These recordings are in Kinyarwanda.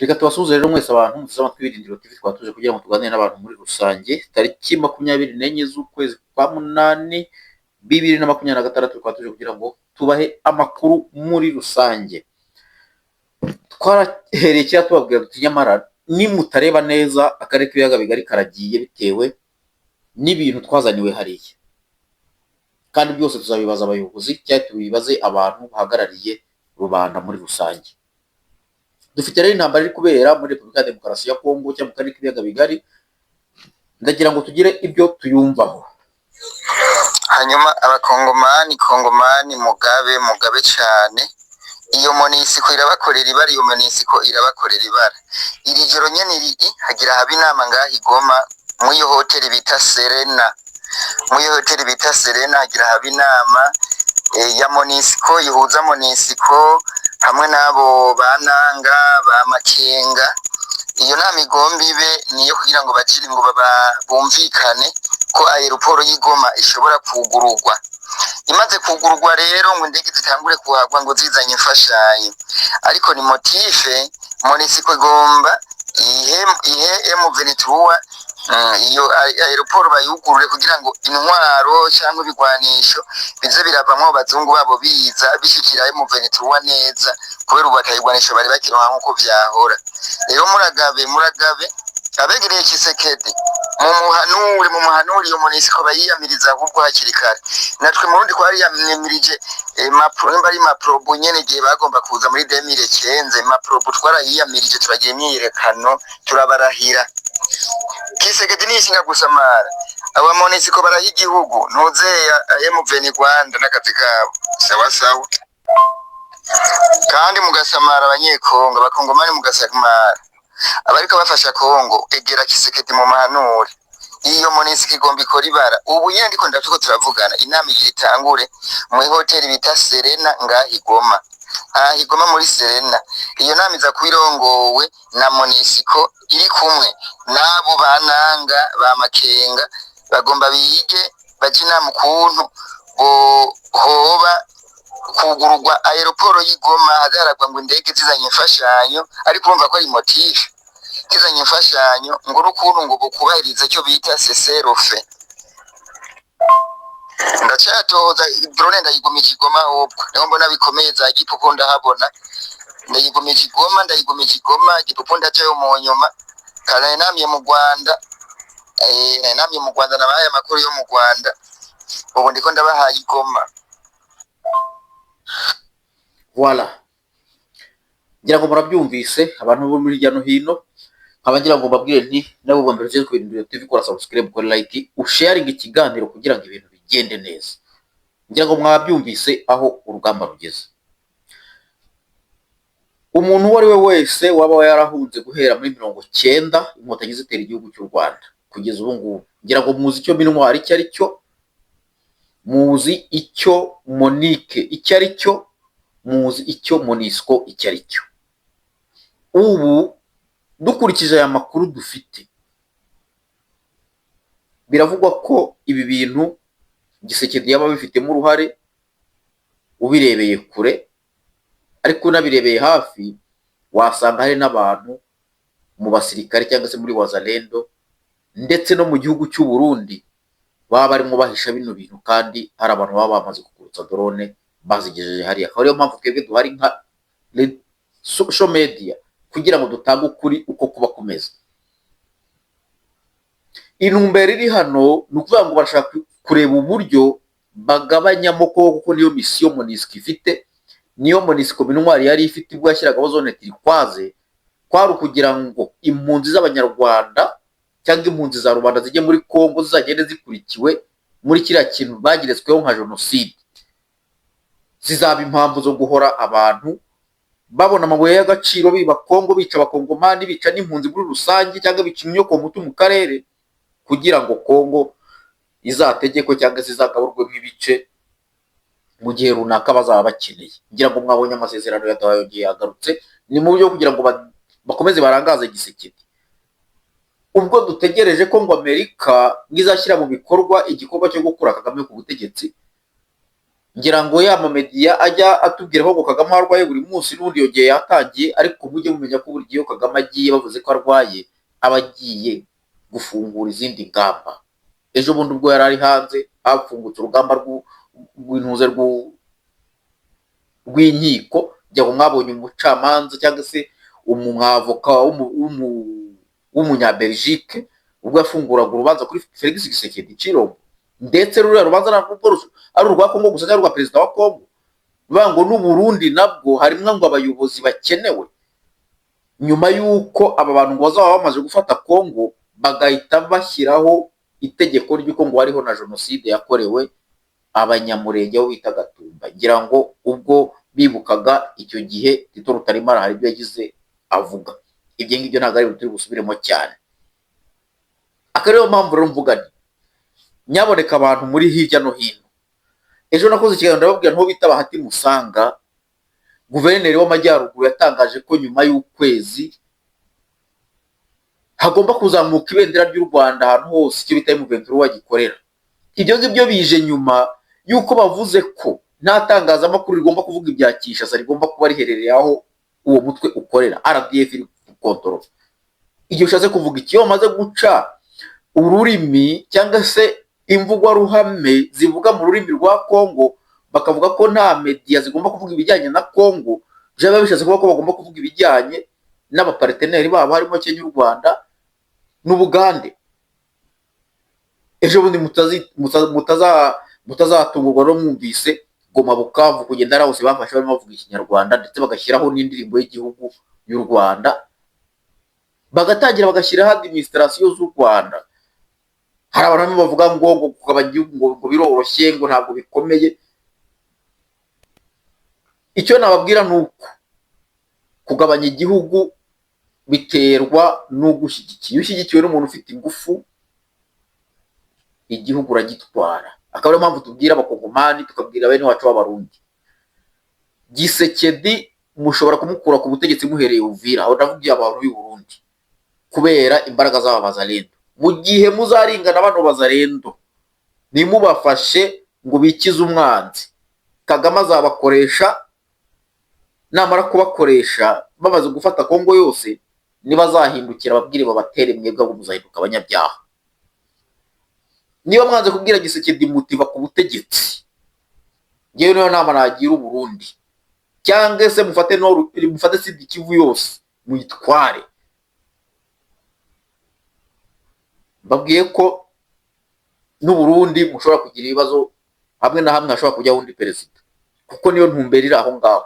Reka tubasuhuze rero mwese abantu muteze amatwi Ibirindiro TV. Twaba tuje kugira ngo tuganire n'abantu muri rusange. Tariki 24 z'ukwezi kwa munani 2026, tukaba tuje kugira ngo tubahe amakuru muri rusange. Twarahereye kera tubabwira tuti: "Nyamara nimutareba neza, akarere k'ibiyaga bigari karagiye bitewe n'ibintu twazaniwe hariya." Kandi byose tuzabibaza abayobozi cyangwa tubibaze abantu bahagarariye rubanda muri rusange. Dufite rero intambara iri kubera muri Repubulika ya Demokarasi ya Kongo cyangwa mu karere k'ibiyaga bigari. Ndagira ngo tugire ibyo tuyumvaho. Hanyuma abakongomani, kongomani, mugabe, mugabe cyane. Iyo MONUSCO irabakorera ibara, iyo MONUSCO irabakorera ibara. Iri joro nyene iri hagira haba inama ngaha i Goma, muri iyo hoteli bita Serena. Muri iyo hoteli bita Serena hagira haba inama ya MONUSCO, ihuza MONUSCO hamwe n'abo bananga ba Makenga. Iyo nama igomba ibe niyo kugira ngo bagire ngo bumvikane ko aéroport y'i Goma ishobora kugururwa. Imaze kugururwa rero, ngo indege zitangure kuhagwa ngo zizanye imfashanyo. Ariko ni motif, MONUSCO igomba ihe M23 iyo aéroport bayugurure kugira ngo intwaro cyangwa ibigwanisho bize biravamwo abazungu babo, biza bishikira M23 neza, kubera ubu atayigwanisho bari bakironka nkuko vyahora. Rero muragabe, muragabe, abegereye Tshisekedi mumuhanure, mumuhanure. Iyo MONUSCO bayiyamiriza ahubwo hakiri kare. Natwe mu Burundi twariyamirije MAPROBU, nimba ari MAPROBU nyene, igihe bagomba kuza muri 2015. MAPROBU twarayiyamirije, turagira imyiyerekano, turabarahira. Tshisekedi nishinga gusamara, aba MONUSCO baraha igihugu ntuzeya MVN Rwanda n'akazi kabo. Sawa sawa. Kandi mugasamara abanyekongo, abakongomani mugasamara, abariko bafasha Kongo. Egera Tshisekedi mu mahanure, iyo MONUSCO igomba ikora ibara. Ubu nyene ndiko ndatuko turavugana, inama igira itangure muri hoteli bita Serena ngaha i Goma, aha i Goma muri Serena. Iyo nama iza kuba irongowe na MONUSCO iri kumwe n'abo bananga ba Makenga. Bagomba bige, baje inama ukuntu hoba kugururwa aéroport y'i Goma, hazaharagwa ngo indege zizanye imfashanyo. Ariko urumva ko ari motif, zizanye imfashanyo, ngo n'ukuntu ngo bukubahiriza icyo bita cessez-le-feu. Ndacatoza drone, ndayigumije i Goma. Ahubwo niho mbona bikomeye, za Gipupu ndahabona. Ndayigumije i Goma, ndayigumije i Goma. Gipupu ndajayo mu nyuma. Kare namye mu Rwanda, namye mu Rwanda, nabahaye amakuru yo mu Rwanda. Ubu ndiko ndabahaye i Goma. Voilà, ngira ngo murabyumvise, abantu bo muri hirya no hino. Nkaba ngira ngo mbabwire nti nawe ubwa mbere ugeze ku Birindiro TV, kora subscribe, kora like, usharinga ikiganiro kugira ngo ibintu bigende neza. Ngira ngo mwabyumvise aho urugamba rugeze. Umuntu uwo ari we wese waba yarahunze guhera muri 90 Inkotanyi zitera igihugu cy'u Rwanda kugeza ubu ngubu, ngira ngo muzi icyo MINUAR icyo ari cyo, muzi icyo MONUC icyo ari cyo, muzi icyo MONUSCO icyo ari cyo. Ubu dukurikije aya makuru dufite, biravugwa ko ibi bintu Tshisekedi yaba abifitemo uruhare ubirebeye kure, ariko unabirebeye hafi wasanga hari n'abantu mu basirikare cyangwa se muri Wazalendo ndetse no mu gihugu cy'u Burundi baba barimo bahisha bino bintu, kandi hari abantu baba bamaze kugurutsa drone bazigejeje hariya. Akaba ariyo mpamvu twebwe duhari nka social media kugira ngo dutange ukuri uko kuba kumeze. Intumbero iri hano ni ukuvuga ngo barashaka kureba uburyo bagabanyamo Kongo, kuko niyo mission MONUSCO ifite, niyo MONUSCO MINUAR yari ifite ubwo yashyiragaho zone turquoise. Kwari ukugira ngo impunzi z'Abanyarwanda cyangwa impunzi za rubanda zijye muri Kongo, zizagende zikurikiwe muri kiriya kintu bageretsweho nka jenoside, zizaba impamvu zo guhora abantu babona amabuye y'agaciro, biba Kongo, bica Abakongomani, bica n'impunzi muri rusange, cyangwa bica inyokomutu mu karere, kugira ngo Kongo izategekwe cyangwa se izagaburwemo ibice mu gihe runaka bazaba bakeneye. Ngira ngo mwabonye amasezerano ya Doha yongeye yagarutse. Ni mu buryo bwo kugira ngo bakomeze barangaze Tshisekedi, ubwo dutegereje ko ngo Amerika ngo izashyira mu bikorwa igikorwa cyo gukura Kagame ku butegetsi. Ngira ngo ya mamedia ajya atubwira ko ngo Kagame arwaye buri munsi, n'ubundi yongeye yatangiye. Ariko mujye mumenya ko buri gihe iyo Kagame agiye bavuze ko arwaye, aba agiye gufungura izindi ngamba. Ejo bundi ubwo yari ari hanze, hafungutse urugamba rw'intuze rw'inkiko. Ngira ngo mwabonye umucamanza cyangwa se umwavoka w'umunyabelgique ubwo yafunguraga urubanza kuri Felix Tshisekedi Tshilombo. Ndetse ruriya rubanza ntabwo ari urwa Kongo gusa cyangwa urwa perezida wa Kongo, bivuga ngo n'u Burundi nabwo harimo ngo abayobozi bakenewe nyuma y'uko aba bantu ngo bazaba bamaze gufata Kongo, bagahita bashyiraho itegeko ry'uko ngo hariho na jenoside yakorewe Abanyamurenge aho bita Gatumba. Ngira ngo ubwo bibukaga icyo gihe, Tito Rutaremara hari ibyo yagize avuga. Ibyo ngibyo ntabwo ari turi busubiremo cyane. Akaba ariyo mpamvu rero mvuga nti nyaboneka abantu muri hirya no hino. Ejo nakoze ikiganiro, ndababwira ntuwo bita Bahati Musanga, guverineri w'Amajyaruguru, yatangaje ko nyuma y'ukwezi hagomba kuzamuka ibendera ry'u Rwanda ahantu hose icyo bita M23 wagikorera. Ibyo ngibyo bije nyuma y'uko bavuze ko nta tangazamakuru rigomba kuvuga ibya Kinshasa, rigomba kuba riherereye aho uwo mutwe ukorera, RDF iri gukontorora. Igihe ushatse kuvuga iki? Iyo bamaze guca ururimi cyangwa se imvugwaruhame zivuga mu rurimi rwa Kongo, bakavuga ko nta media zigomba kuvuga ibijyanye na Kongo, byaba bishatse kuvuga ko bagomba kuvuga ibijyanye n'abapartners babo, harimo Kenya, u Rwanda n'Ubugande. Ejo bundi mutazatungurwa no mwumvise Goma, Bukavu, kugenda ari hose bafashe barimo bavuga Ikinyarwanda, ndetse bagashyiraho n'indirimbo y'igihugu y'u Rwanda, bagatangira bagashyiraho administration z'u Rwanda. Hari abantu bamwe bavuga ngo kugabanya igihugu ngo biroroshye, ngo ntabwo bikomeye. Icyo nababwira ni uko kugabanya igihugu biterwa n'ugushyigikiye. Iyo ushyigikiwe n'umuntu ufite ingufu, igihugu uragitwara. Akaba ariyo mpamvu tubwira Abakongomani, tukabwira bene wacu b'Abarundi: Tshisekedi mushobora kumukura ku butegetsi muhereye Uvira. Aho ndavugiye abantu b'i Burundi, kubera imbaraga z'aba Bazalendo. Mu gihe muzaringana bano Bazalendo, ntimubafashe ngo bikize umwanzi, Kagame azabakoresha. Namara kubakoresha, bamaze gufata Kongo yose, nibazahindukira ababwire babatere mwebwe, abo muzahinduka abanyabyaha. Niba mwanze kubwira Tshisekedi mutiva ku butegetsi, ngewe niyo nama nagira Uburundi, cyangwa se mufate Nord, mufate Sud Kivu yose muyitware. Mbabwiye ko n'Uburundi mushobora kugira ibibazo hamwe na hamwe, hashobora kujyaho undi perezida, kuko niyo ntumbero iri aho ngaho.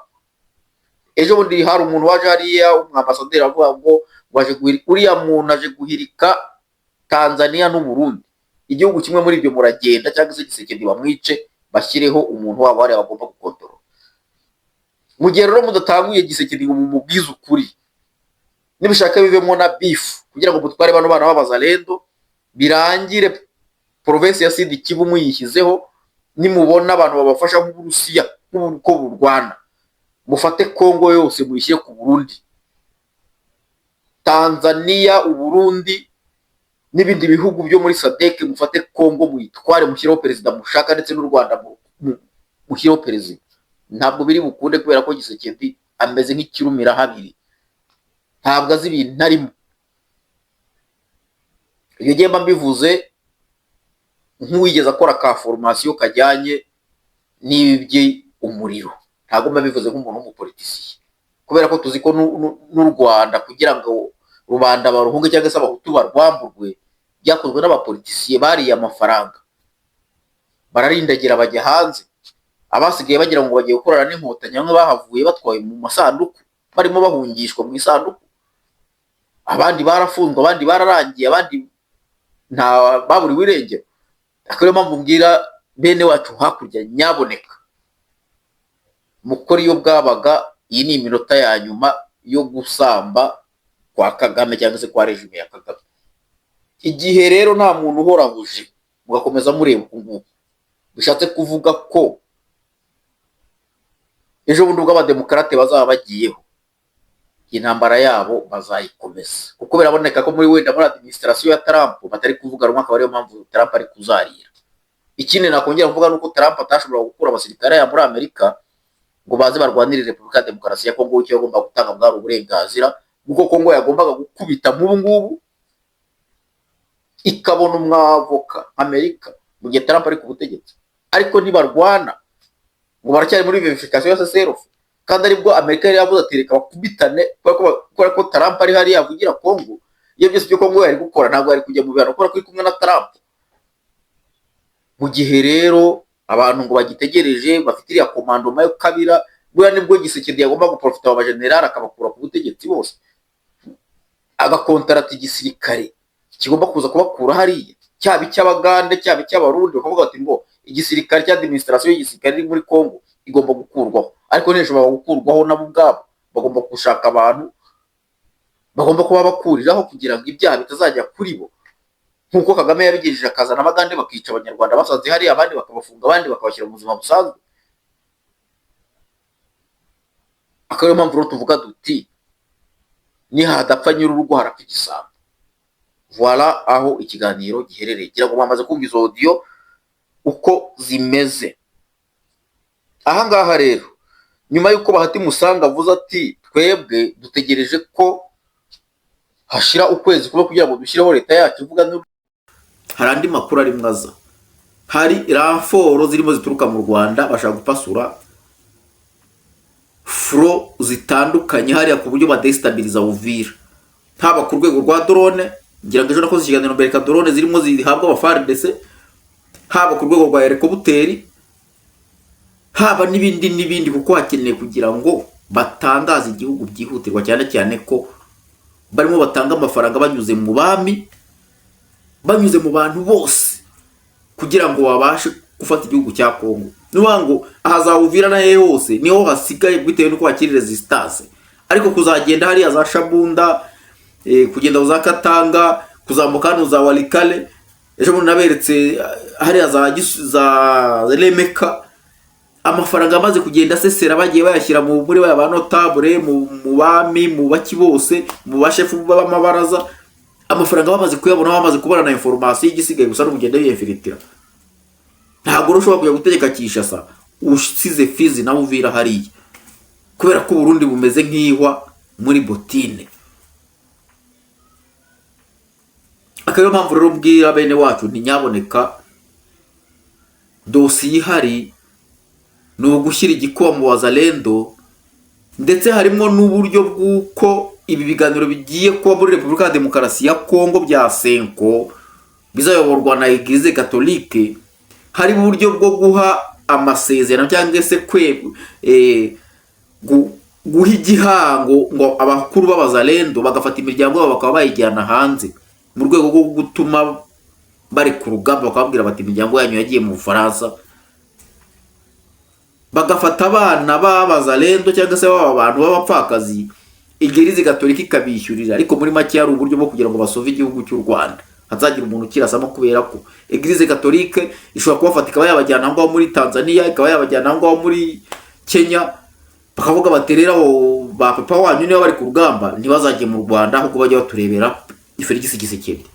Ejo bundi hari umuntu waje hariya w'umwambasaderi avuga ngo waje guhirika uriya muntu, aje guhirika Tanzania n'Uburundi, igihugu kimwe muri ibyo muragenda, cyangwa se Tshisekedi bamwice, bashyireho umuntu wabo hariya bagomba gukontorora. Mu gihe rero mudatanguye Tshisekedi ngo mumubwize ukuri, nibishaka bivemo na beef kugira ngo mutware bano bana b'Abazalendo, birangire province ya Sud Kivu muyishyizeho. Nimubona abantu babafasha nk'Uburusiya, nk'uko burwana, mufate Kongo yose muyishyire ku Burundi, Tanzania, Uburundi n'ibindi bihugu byo muri SADC. Mufate Kongo muyitware, mushyireho perezida mushaka, ndetse n'u Rwanda mushyireho perezida. Ntabwo biri bukunde, kubera ko Tshisekedi ameze nk'ikirumira habiri, ntabwo azi ibintu arimo. Ibyo ngiye mba mbivuze nk'uwigeze akora ka formation kajyanye n'iby'umuriro, ntabwo mba mbivuze nk'umuntu w'umupoliticien, kubera ko tuzi ko n'u Rwanda kugira ngo rubanda baruhunge cyangwa se Abahutu barwamburwe, byakozwe n'abapoliticiens bariye amafaranga, bararindagira bajya hanze. Abasigaye bagira ngo bagiye gukorana n'Inkotanyi, bamwe bahavuye batwawe mu masanduku, barimo bahungishwa mu isanduku, abandi barafunzwe, abandi bararangiye, abandi nta baburiwe irengero. Akaba ariyo mpamvu mbwira bene wacu hakurya: nyaboneka mukore iyo bwabaga. Iyi ni iminota ya nyuma yo gusamba kwa Kagame cyangwa se kwa régime ya Kagame. Igihe rero nta muntu uhorahuje, mugakomeza mureba uku nguku, bishatse kuvuga ko ejo bundi ubwo abademokarate bazaba bagiyeho, intambara yabo bazayikomeza, kuko biraboneka ko muri wenda muri administration ya Trump batari kuvuga rumwe. Akaba ariyo mpamvu Trump ari kuzarira. Ikindi nakongera kuvuga ni uko Trump atashobora gukura abasirikare aya muri Amerika ngo baze barwanire Repubulika ya Demokarasi ya Kongo. Icyo yagombaga gutanga bwari uburenganzira bw'uko Kongo yagombaga gukubita nk'ubu ngubu ikabona umwavoka Amerika mu gihe Trump ari ku butegetsi, ariko ntibarwana, ngo baracyari muri vérification ya cessez-le-feu, kandi aribwo Amerika yari yavuze ati: "Reka bakubitane," kubera ko Trump ari hariya avugira Kongo. Iyo byose ibyo Kongo yari gukora, ntabwo yari kujya mu bihano kubera ko iri kumwe na Trump. Mu gihe rero abantu ngo bagitegereje bafite iriya commandement yo Kabila, buriya nibwo Tshisekedi yagomba guprofita aba bajenerali akabakura ku butegetsi bose, agakontarata igisirikare kigomba kuza kubakura hariya, cyaba icy'Abagande, cyaba icy'Abarundi, bakavuga bati ngo igisirikare cya administration y'igisirikare iri muri Congo igomba gukurwaho. Ariko ntishobora gukurwaho nabo ubwabo, bagomba gushaka abantu bagomba kuba bakuriraho kugira ngo ibyaha bitazajya kuri bo, nk'uko Kagame yabigejeje akazana Abagande bakica Abanyarwanda basanze hariya, abandi bakabafunga, abandi bakabashyira mu buzima busanzwe. Akaba ariyo mpamvu rero tuvuga duti: "Nihadapfa nyir'urugo harapfa igisambo." Voilà aho ikiganiro giherereye. Ngira ngo mwamaze kumva izo audio uko zimeze. Ahangaha rero, nyuma y'uko Bahati Musanga avuze ati: "Twebwe dutegereje ko hashira ukwezi kumwe kugira ngo dushyireho leta yacu ivuga," hari andi makuru arimo aza. Hari renforts zirimo zituruka mu Rwanda, bashaka gupasura front zitandukanye hariya ku buryo badestabiliza Uvira, haba ku rwego rwa drone. Ngira ngo ejo nakoze ikiganiro mbereka drone zirimo zihabwa aba FARDC, haba ku rwego rwa hélicoptère, haba n'ibindi n'ibindi, kuko hakeneye kugira ngo batangaze igihugu byihutirwa, cyane cyane ko barimo batanga amafaranga banyuze mu bami, banyuze mu bantu bose, kugira ngo babashe gufata igihugu cya Kongo. Ni ukuvuga ngo aha za Uvira na hehe hose niho hasigaye bitewe n'uko hakiri résistance, ariko kuzagenda hariya za Shabunda, kugenda za Katanga, kuzamuka hano za Walikale, ejo bundi naberetse hariya za Remeka, amafaranga amaze kugenda asesera, bagiye bayashyira muri ba notables, mu bami, mu baki bose, mu bashefu b'amabaraza. Amafaranga bamaze kuyabona, bamaze kubona na information, igisigaye gusa no kugenda biyefilitira. Ntabwo rero ushobora kujya gutegeka Kinshasa usize Fizi nawe Uvira hariya, kubera ko Uburundi bumeze nk'ihwa muri bottine. Akaba ariyo mpamvu rero mbwira bene wacu ntinyaboneka dosiye ihari ni ugushyira igikuba mu Wazalendo, ndetse harimo n'uburyo bw'uko ibi biganiro bigiye kuba muri Repubulika ya Demokarasi ya Kongo bya CENCO bizayoborwa na Église Catholique. Hari uburyo bwo guha amasezerano cyangwa se guha igihango ngo abakuru b'Abazalendo bagafata imiryango yabo bakaba bayijyana hanze mu rwego rwo gutuma bari ku rugamba, bakababwira bati: "Imiryango yanyu yagiye mu Bufaransa." Bagafata abana b'Abazalendo cyangwa se b'aba bantu b'abapfakazi, Église Gatolika ikabishyurira. Ariko muri make hari uburyo bwo kugira ngo basove igihugu cy'u Rwanda, hazagira umuntu ukirasamo, kubera ko Église Catholique ishobora kubafata ikaba yabajyana aho ngaho muri Tanzania, ikaba yabajyana aho ngaho muri Kenya, bakavuga bati: "Rero abo ba papa wanyu niba bari ku rugamba ntibazajye mu Rwanda, ahubwo bajye baturebera Felix Tshisekedi."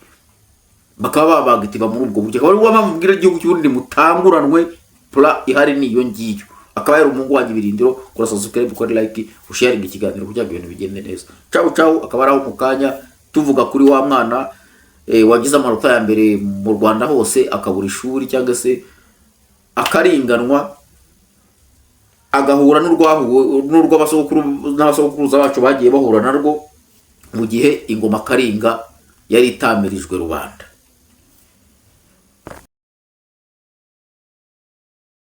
Bakaba babagitiba muri ubwo buryo. Akaba ariyo mpamvu mbwira igihugu cy'Uburundi: mutanguranwe, plan ihari ni iyo ngiyo. Akaba yari umuhungu wanjye Ibirindiro. Kora subscribe, ukore like, usharinga ikiganiro kugira ngo ibintu bigende neza. Ciao ciao. Akaba ari aho mu kanya tuvuga kuri wa mwana wagize amanota ya mbere mu Rwanda hose, akabura ishuri cyangwa se akaringanwa, agahura n'urw'abasogokuru n'abasogokuruza bacu bagiye bahura narwo mu gihe ingoma Karinga yari itamirijwe rubanda.